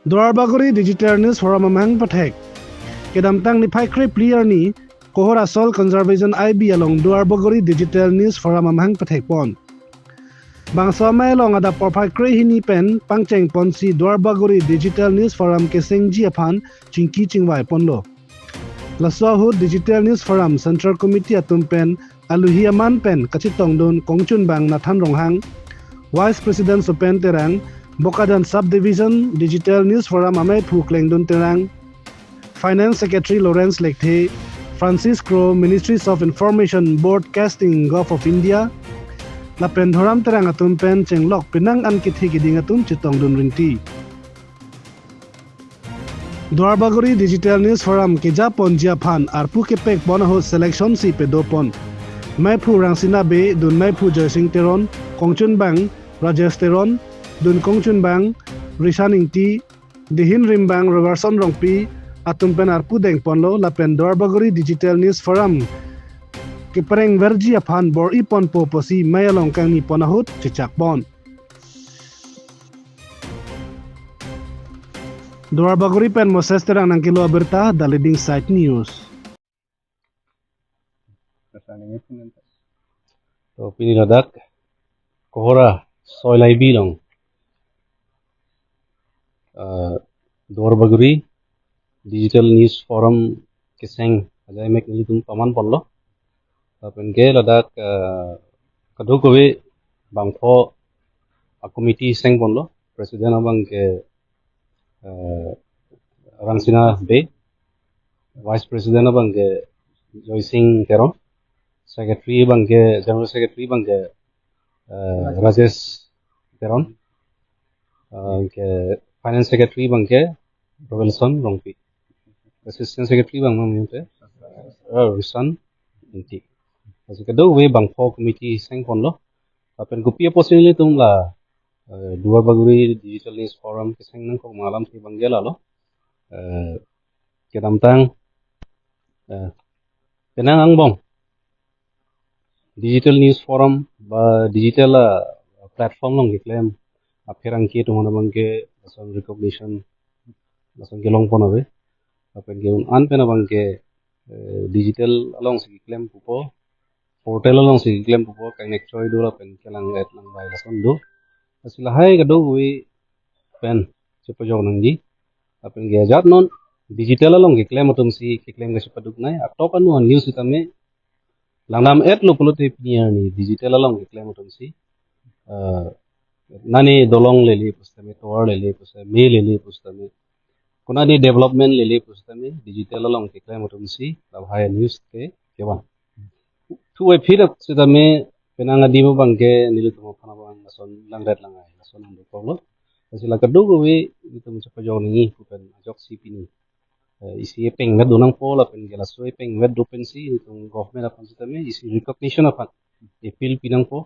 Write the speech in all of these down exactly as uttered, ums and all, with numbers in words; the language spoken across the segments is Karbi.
Duarbagori Digital News Forum amahang pathek. Kedamtang niphai krephli arni, Kohora Soil Conservation I B along Duarbagori Digital News Forum amahang pathekpon. Bangso amei along adap porphai krehini pen pangchengponsi Duarbagori Digital News Forum kesengji aphan chingki chingvaiponlo. Laso ahut Digital News Forum Central Committee atum pen aluhi aman pen kachetongdun kongchunbang Nathan Ronghang, Vice President Sopen Terang, Bokajan Subdivision Digital News Forum ameiphu Klengdun Terang, Finance Secretary Lawrence Lekthe, Francis Kro, Ministries of Information, Broadcasting, Govt of India, lapen Dhoram Terang atum pen chenglok penang an kethe keding atum chetongdun rinti. Duarbagori Digital News Forum kejaponji aphan arpu kepekpon ahut selection si pedopon. Meiphu Rangsina Bey, dun meiphu Joysing Teron, kongchunbang Rajesh Teron, dun kongchunbang Rishan Ingti, dihin rimbang Robertson Rongpi atum pen arpu dengponlo lapen Duarbagori Digital News Forum keprengverji aphan bor-iponpo pusi mei along kangnipon ahut chechakpon. Duarbagori pen Moses Terang nangkelo abirta, The Leading Side News. To pini ladak Kohora Soil I B along, eh, Duarbagori Digital News Forum keseng ajai mek nelitum pamanponlo. Lapen ke ladak, eh, kadokave bangpho a-committee sengponlo. President abang ke, eh, Rangsina Bey, Vice President abang ke Joysing Teron, Secretary abang ke, General Secretary abang ke, eh, Rajesh Teron, eh, ke Finance Secretary abang ke Robertson Rongpi, Assistant Secretary abang mang mute, eh, Rishan Ingti. Lasi kadokave bangpho committee sengponlo. Lapen kopi apotsi nelitum la, eh, Duarbagori Digital News Forum keseng nangkok ma alamthe abang ke lalo. Eh, kedamtang, eh, penang angbong Digital News Forum ba digital, ah, platform along keklem apherangke atum aphan abang ke lason recognition lason kelongpon ave. Lapen ke un-an pen abang ke, eh, digital alongsi keklem pupo, portal alongsi keklem pupo, kangnek choi do lapen kelang-et langvai lason do. Lasi lahai kadokave pen chepajok nangji. Lapen ke ajat non digital along keklem atumsi keklem kachepaduk nai, atok anu a-news sitame langdam-etlo pulote pini arni digital along keklem atumsi, eh, nani dolong lele pusitame, tovar lele pusitame, me lele pusitame, konani development lele pusitame digital along keklem atumsi lahai news ke kevang. Thu-e philak sitame penang adim abang ke nelitum aphan abang lason langret langai, lason ando konglo. Lasi la kadokave nelitum chepajok nangji pu pen ajoksi pini, eh, isi epeng vet do nangpo lapen ke laso epeng vet do pensi nelitum government aphan sitame isi recognition aphan appeal pi nangpo.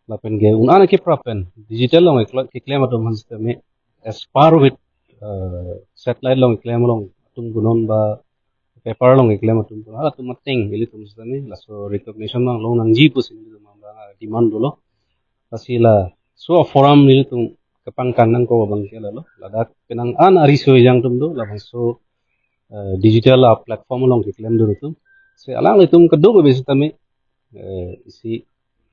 Lapen ke un-an akeprap pen digital along eklo-, keklem atum aphan sitame as par with, eh, satellite along keklem along atum punon ba paper along keklem atum punon, halatum ateng ilitum sitame laso recognition nang long nangji pusi nelitum abang demand dolo. Lasi laso a-forum nelitum kepangkang nangkok abang ke lalo, ladak penang an ariso ejang atum do, labangso, eh, digital a-platform along keklem do atum. Si alanglitum kadokave sitame, eh, isi,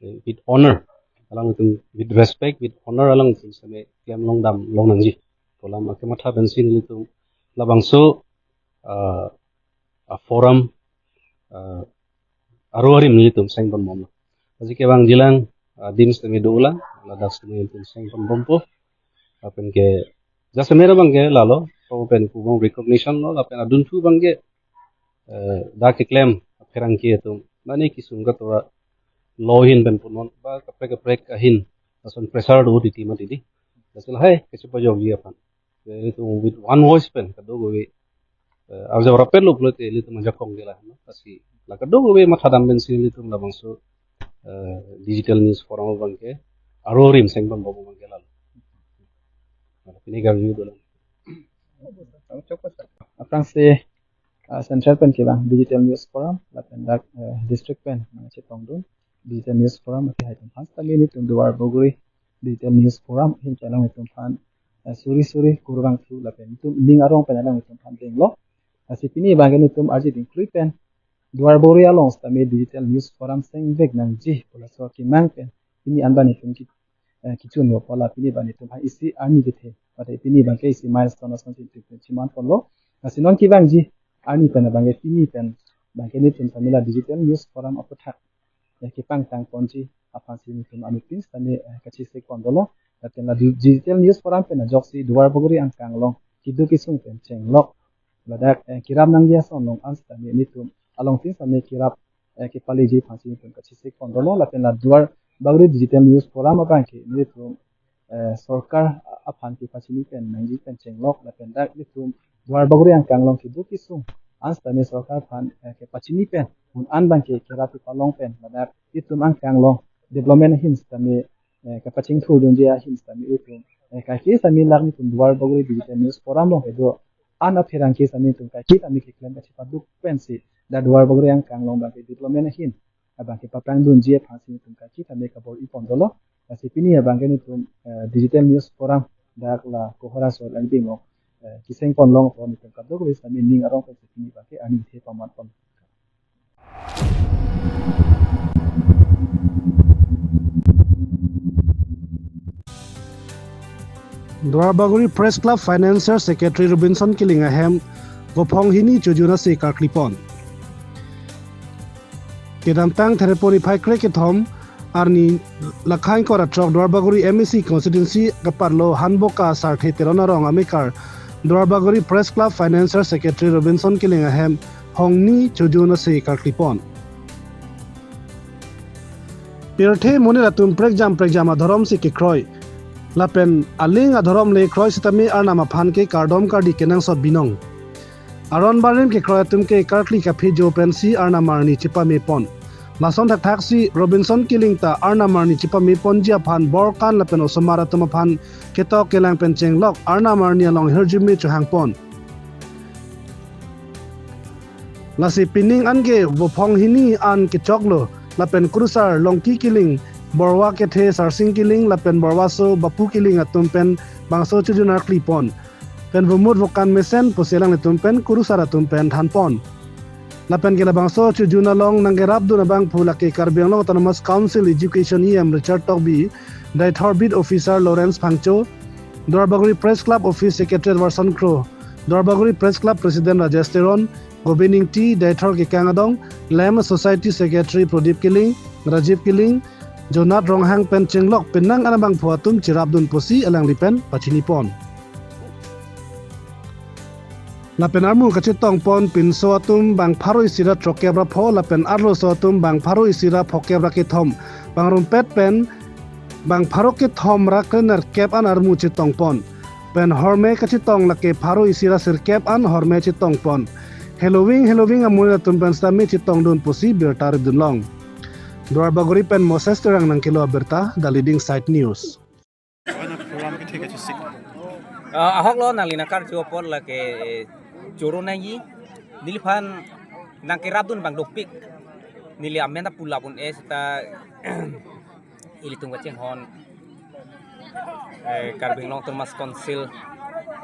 eh, with honor, alanglitum with respect, with honor alanglitum sitame klem longdam long nangji pu alam akematha pensi nelitum labangso, eh, a-forum, eh, aro arim nelitum sengponbomlo. Lasi kevangjilang adim sitame dolang, ladak sitame nelitum sengponbompo. Lapen ke jasemet abang ke lalo, to pen kubong recognition lo, lapen adunthu abang ke, eh, dak keklem apherangke atum, mane kisung katora lo ahin pen punon ba kaprek kaprek ahin lason pressure do titi mati di. Lasi lahai kachepajokji aphan, ya, ilitum with one voice pen kadokave, eh, arjap rapetlo pulote ilitum ajakong ke la, no? Lasi la kadokave mathadam pensi ilitum labangso, eh, digital news forum abang ke aro arim sengponbom abang ke lalo. Pini garju dolang. Aphrangsi, ah, central pen kevang digital news forum lapen dak, eh, district pen, ah, chetongdun digital news forum ake haitum aphan sitame nelitum Duarbagori digital news forum ahin chelangdun atum aphan eh, suri suri kurvangthu lapen netum ning arong pen alanglitum aphan denglo. Lasi pini abangke netum arje dingklui pen Duarbagori along sitame digital news forum sengvek nangji pu laso akemang pen pini an abang netum ki, eh, kichun yo pu la pini abang netum ha isi arni kethe. Pada pini abangke isi milestone asonsi netum chiman ponlo. Lasi non kevangji arni pen abangke pini pen abangke netum sitame la digital news forum aputhak, eh, kepangtang ponji aphansi netum anuttin sitame, eh, kachesik pon dolo. Lapen la di-, digital news forum pen ajoksi Duarbagori angkang along keduk kesung pen chenglok ladak, eh, kerap nangji ason along an sitame netum alongtin sitame kerap, eh, kepaleji aphansi netum kachesik pon dolo. Lapen la Duarbagori digital news forum abangke netum, eh, sorkar aphan kepachini pen nangji pen chenglok lapen dak netum Duarbagori angkang along keduk kesung an sitame sorkar aphan, eh, kepachini pen un an abangke kerap kepalong pen ladak netum angkang along development ahin sitame, eh, kapachingthurdunji ahin sitame netum, eh, kaike sitame lak netum Duarbagori digital news forum along kedo an apherangke sitame netum kaike sitame keklem kachepaduk pensi dak Duarbagori angkang along abangke development ahin abangke paprangdunji aphansi netum kaike sitame kabor-i pon dolo. Lasi pini abangke netum, eh, digital news forum dak la Kohora Soil and Bing along, eh, keseng ponlong apot netum kadokave sitame ning arong pensi pini abangke arni kethe paman pon. Duarbagori Press Club Financial Secretary Robinson Killing ahem Vophong hini Chojun asi karkli pon. Kedamtang Therepon niphai krekethom arni, lakhain kora throk Duarbagori M A C constituency kaparlo Hanboka Sarthe Teron arong amekar Duarbagori Press Club Financial Secretary Robinson Killing ahem Vophong hini Chojun asi karkli pon. Pirthe monit atum prekjam prekjam adhorom si kekroi lapen aling adhorom le kroi sitame Arnam aphan ke kardom kardi kenangsot binong. Aron barim kekroi atum ke karkli kaphejo pensi Arnam arni chepame pon. Lason thakthak si Robinson Killing ta Arnam arni chepame ponji aphan borkan lapen osomar atum aphan ketok kelang pen chenglok Arnam arni along hirjume chohang pon. Lasi pining an ke Vophong hini an kechoklo lapen kurusar Longki Killing, Borwa kethe Sarsing Killing lapen Borwa so Bapu Killing atum pen bangso Chojun arkli pon. Pen vomut vokan mesen pusi alanglitum pen kurusar atum pen than pon. Lapen ke labangso Chojun along nangkerapdun abangphu lake Karbi Anglong Autonomous Council Education E M Richard Tokbi, Deithor Beat Officer Lawrence Phangcho, Duarbagori Press Club Office Secretary Warson Kro, Duarbagori Press Club President Rajesh Teron, Gobind Ingti, Deithor Kekang Adong, Lem Society Secretary Prodip Killing, Rajiv Killing, Jonath Ronghang pen chenglok penang an abangphu atum cherapdun pusi alangli pen pachini pon. Lapen armu kachetong pon pinso atum bang pharo isi ra throkkep ra pho lapen arloso atum bang pharo isi ra phokep ra kethom, bang rumpet pen bang pharo kethom ra krenerkep an armu chetong pon. Pen horme kachetong lake pharo isi ra sirkep an horme chetong pon. Heloving heloving amonit atum pen sitame chetongdun pusi birta ridunlong. Duarbagori pen Moses Terang nangkelo abirta, The Leading Side News. Program ke thik achu sik. Ah, ahok lo nangli nangkarju apot lake, eh, choro nangji. Neliphan nangkerapdun abang dopik. Neli amen ta pulapun eh seta ilitum kachinghon, eh, Karbi Anglong Autonomous Council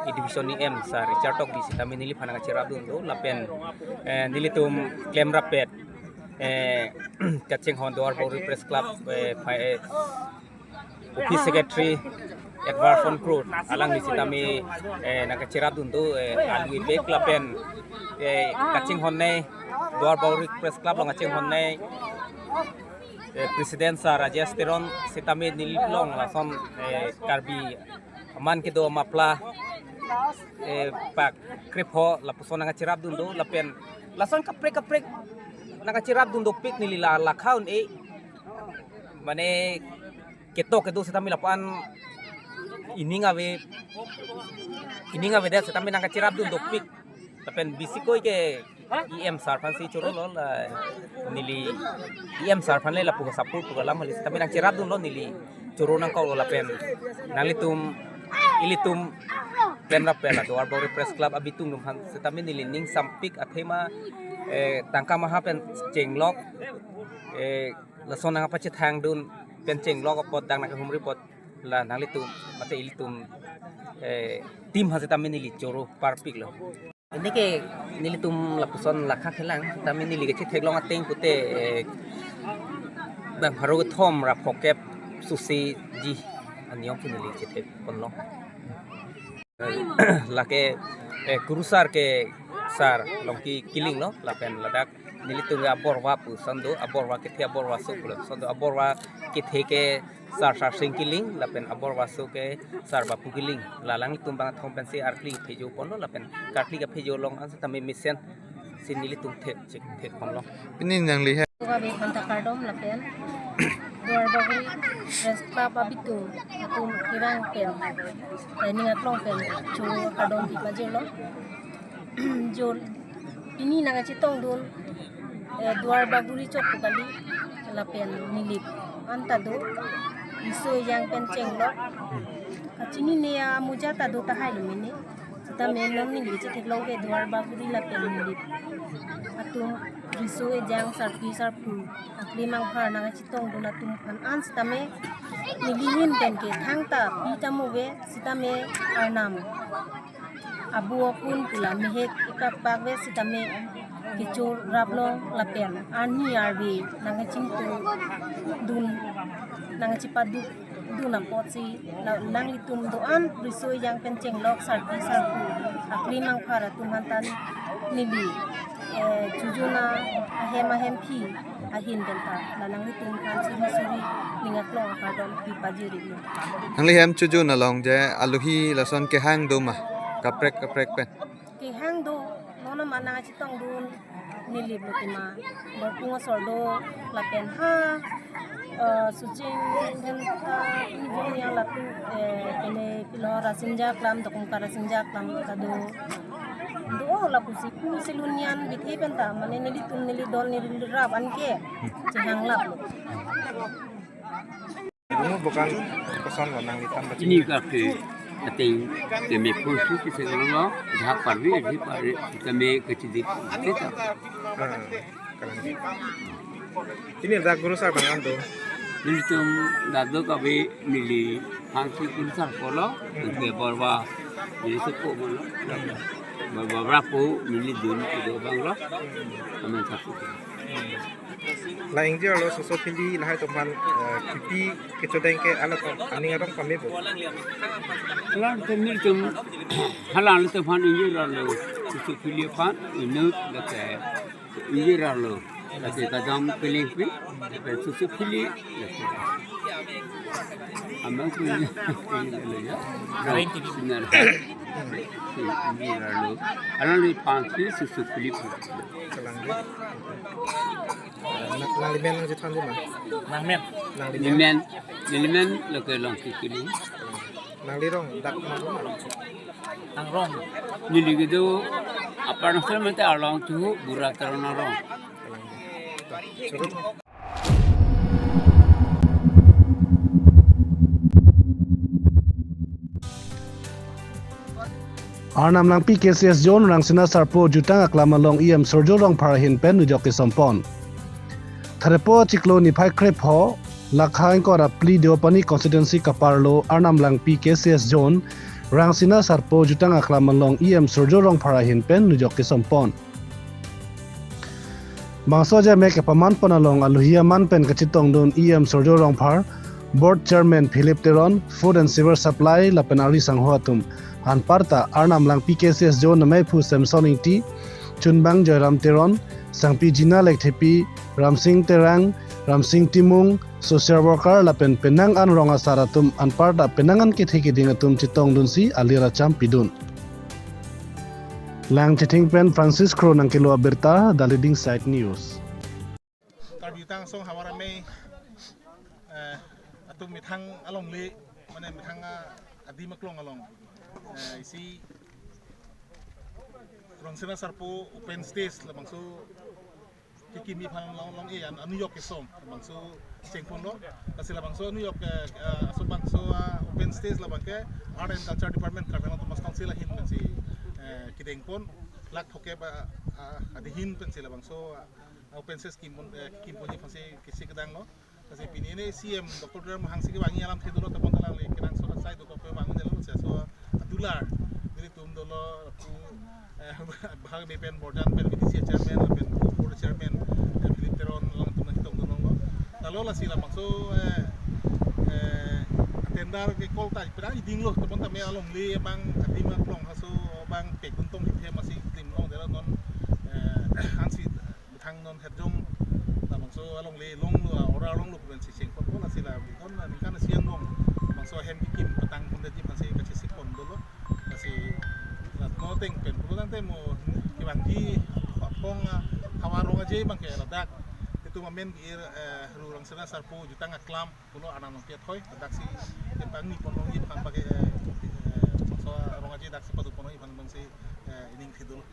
Education E M Sir Richard Tokbi sitame neliphan nangcherapdun do lapen, eh, nelitum klemrap pet, eh, kachinghon Duarbagori Press Club, eh, pha-, eh, Office Secretary Edward Phongkro alangli sitame, eh, nangkacherapdun do, eh, alwi bek lapen, eh, kachinghon nei Duarbagori Press Club along kachinghon nei, eh, President Sir Rajesh Teron sitame nelilong lason, eh, Karbi aman kedo amapla, eh, pak krepho lapuson nangkacherapdun do lapen lason kaprek kaprek nangkacherapdun dopik neli la lakha un-e mane ketok kedo sitame lapu-an ining ave, ining avedet sitame nangkacherapdun dopik. Lapen bisi koi ke E M Sir aphansi choro lo la neli E M Sir aphan le lapu sapur pu alam hali sitame nangcherapdun lo neli choro nangkok lo lapen nanglitum ilitum klemrap pen la Duarbagori Press Club abitung atum aphan sitame neli ning sampik athema, eh, tangka maha pen chenglok, eh, lason nangpachethangdun pen chenglok apot dak nangkehumri apot La nanglitum mate ilitum eh, team ha sitame neli choro parpiklo. Ini ke nelitum lapuson lakha kelang, tame neli kechetheklong ateng pute eh, bang pharo kethom ra phokep susi ji aniyom si neli chethek ponlong. Lake eh, kurusar ke sar Longki Killing lo, lapen ladak nelitum ke aborva puson do, aborva kethe aborva so puson do, aborva kethe ke sar Sarsing Killing, lapen aborva so ke sar Bapu Killing. La nanglitum bang thom pensi arkli phejo ponlo, lapen karkli kaphejo along an sitame mesen si nelitum thek chethek ponlo. Pini nangli he. Kave aphanta kardom lapen Duar Bagori Press Club abitung atum kevang pen, eh, ning aklong pen choro kardom pipajirlo. Jo, pini nangkachetongdun eh, Duar Bagori chot pu kali, lapen Nilip anta do, riso ejang pen chenglok. Kachinine amuja ta do tahai lo mene. Sitame non neli chetheklong ke Duar Bagori lapen Nilip atum riso ejang sarpi sarpo akli mangphar nangkachetongdun atum aphan an sitame neli ahin pen ke thangta pi tamo ave sitame arnam abu akun pu la mehek ipak pak ave sitame kechorap long lapen arni arve nangkachingtudun nangkachepadukdun apotsi la nanglitum do-an riso ejang pen chenglok sarpi sarpo akli mangphar atum aphan ta neli eh, chojun ahem ahemphu ahin pen ta la nanglitum aphan suri suri ning aklong akardom pipajirlo. Nangli hem chojun along je aluhi lason kehang do ma kaprek kaprek pen? Kehang do, non amat nangkachetongdun Nilip lo tema. Borpung asor do lapen ha eh, Suching Dhenta nijong yang lapu eh, pine pilo Rasinja Klam, Dokmoka Rasinja Klam ta do. Do lapusi pu si lun an bithe pen ta mane nelitum neli dol neli rap anke chehanglaplo. Bungu bukan koson lo nangli than bachi. Ini kake ateng keme pun su kisi lo, jahak parvi, jahak parvi, kami kecil di kita. Hmm, kalang. Ini dak kurusar bang an do. Nelitum dak do kave neli hangsi kurusar pulo, ke borva neli sepo pulo. Borva berapa neli dun itu bang lo. Amen satu. La ingjir arlo soso phili lahai atum aphan eh, kipi kechodeng ke hala atum aning arong pame bo. Hala atum nelitum hala atum aphan ingjir arlo soso phili aphan inut lake ingjir arlo lake kadam pelengpi lake soso phili lake. Amang punya punya ya. Sinar. Ingjir arlo. Hala ni pansi soso phili. Kalang. Nang, nanglimen nangchethan di ma? Nangmen. Nanglimen. Nelimen, nelimen lake Longki Killing. Nanglirong dak ma? Nangrong. Neli kedo Upper Nokser mate arlong tu Bura Teron arong. Surut. Arnam Langpi K C S Zone Rangsina Sarpo jutang aklam along E M Surjya Rongphar ahin pen nujok kesompon. Threpo chiklo niphai krepho, lakha ingkoi ra phli Deopani constituency kaparlo Arnam Langpi K C S Zone Rangsina Sarpo jutang aklam along E M Surjya Rongphar ahin pen nujok kesompon. Bangso ajame kepaman pon along aluhi aman pen kachetongdun E M Surjya Rongphar, Board Chairman Philip Teron, Food and Civil Supply lapen ari sangho atum. Anparta Arnam Langpi K C S Zone ameiphu Samson Ingti, Chunbang Joyram Teron, Sangpi Jina Lekthepi, Ramsing Terang, Ramsing Timung, social worker lapen penang an rong asar atum anparta penang an kethe keding atum chetongdunsi alir acham pidun. Langchithing pen Francis Kro nangkelo abirta, The Leading Side News. Karbi Anglong Song Havar Amei, eh, atum methang alongle, mane methang, ah, adim aklong along. Eh, isi Rangsina Sarpo open stage labangso kikimi aphan long long e an anujok kesom bangso chengponlo. Lasi labangso anujok ke, eh, aso bangso, ah, open stage labang ke Art and Culture Department Karbi Anglong Autonomous Council ahin pensi, eh, kedengpon lak thokep, ah, ah, adihin pensi labangso, ah, open stage kimpon, eh, kimponji aphansi kisi kedanglo. Lasi pini ne C M Doctor Tuliram Ronghang si kevangji alam thedulo, tebonta alangli kenangsot asai dokok pe vang delo, laso adular nelitum dolo, lapu, eh, bang ne pen Borjan pen V D C chairman, pen board chairman, eh, Philip Teron, alangtum nangchetong dunlo. Lalo lasi labangso, eh, eh, tender ke call ta pernah idinglo, tebonta me alongle bang adim aklong halaso bang pekdun tong hithe masi klim longdetlo non, eh, ansi methang non Herjong labangso alongle longlo, ora longlo pen si chengponlo, lasi la kon ningkan isi angbong labangso ahem kekim patang pon detji aphansi kachesik pon dolo. Lasi la no ateng pen pulo tangte mo kevangji apong, ah, havar rong aje bang ke ladak itum amen ke-ir, eh, Ru Rangsina Sarpo jutang aklam pulo, anam nangpiat hoi, ladaksi kepangni pon longji aphan bang ke, eh, eh, labangso rong aje daksi padu pon longji aphan bangsi, eh, ining thedulo.